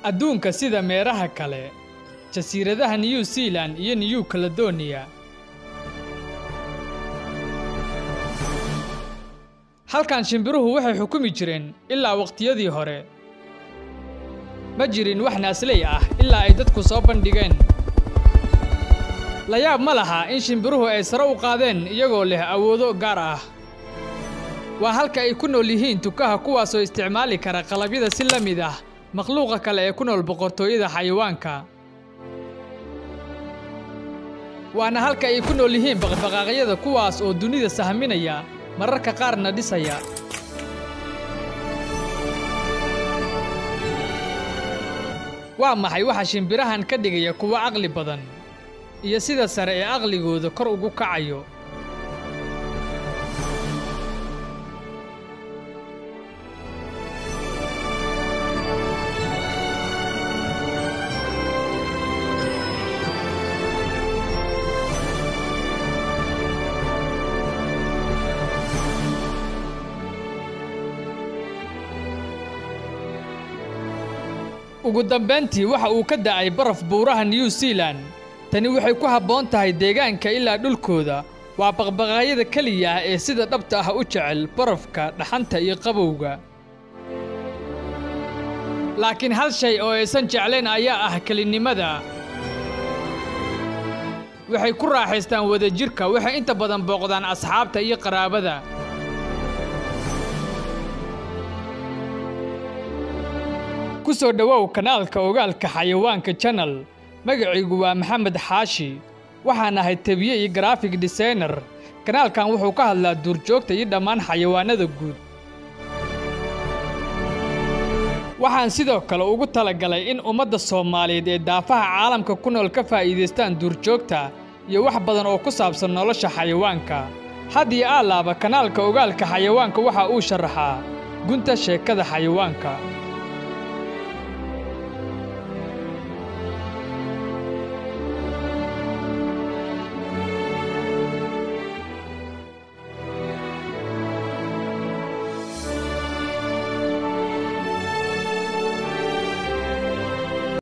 Adduunka sida meeraha kale, jasiiradaha New Zealand iyo New Caledonia. Halkan shimbiruhu waxay xukumi jireen ilaa waqtiyadii hore. Ma jirin wax naasley ah ilaa ay dadku soo bandhigeen. La yaab ma laha in shimbiruhu ay sare u qaadeen iyagoo leh awoodo gaar ah. Waa halka ay ku nool yihiin tukaha kuwaasoo isticmaali kara qalabyada si la mid ah makhluuqa kale ee ku nool boqortooyada xayawaanka. Waana halka ay ku nool yihiin baqbaqaaqyada kuwaas oo dunida sahminaya, mararka qaarna dhisaya. Waa maxay waxa shimbirahan ka dhigaya kuwo caqli badan iyo sida sare ee aqligooda kor ugu kacayo? Ugu dambeyntii waxa uu ka da'ay baraf buuraha New Zealand. Tani waxay ku habboon tahay deegaanka ilaa dhulkooda. Waa baqbaqaaqyada keliya ah ee sida dhabta ah u jecel barafka, dhaxanta iyo qabowga. Laakiin hal shay oo aysan jeclayn ayaa ah kelinimada. Waxay ku raaxaystaan wadajirka, waxay inta badan booqdaan asxaabta iyo qaraabada. Ku soo dhawow kanaalka Ogaalka Xayawaanka Channel. Magacaygu waa Maxamed Xaashi. Waxaan ahay tabiye iyo graphic designer. Kanaalkan wuxuu ka hadlaa duurjoogta iyo dhammaan xayawaanada guud. Waxaan sidoo kale ugu talagalay in ummadda Soomaaliyeed ee daafaha caalamka ku nool ka faa'iidaystaan duurjoogta iyo wax badan oo ku saabsan nolosha xayawaanka. Had iyo aalaaba kanaalka Ogaalka Xayawaanka waxa uu sharaxaa gunta sheekada xayawaanka.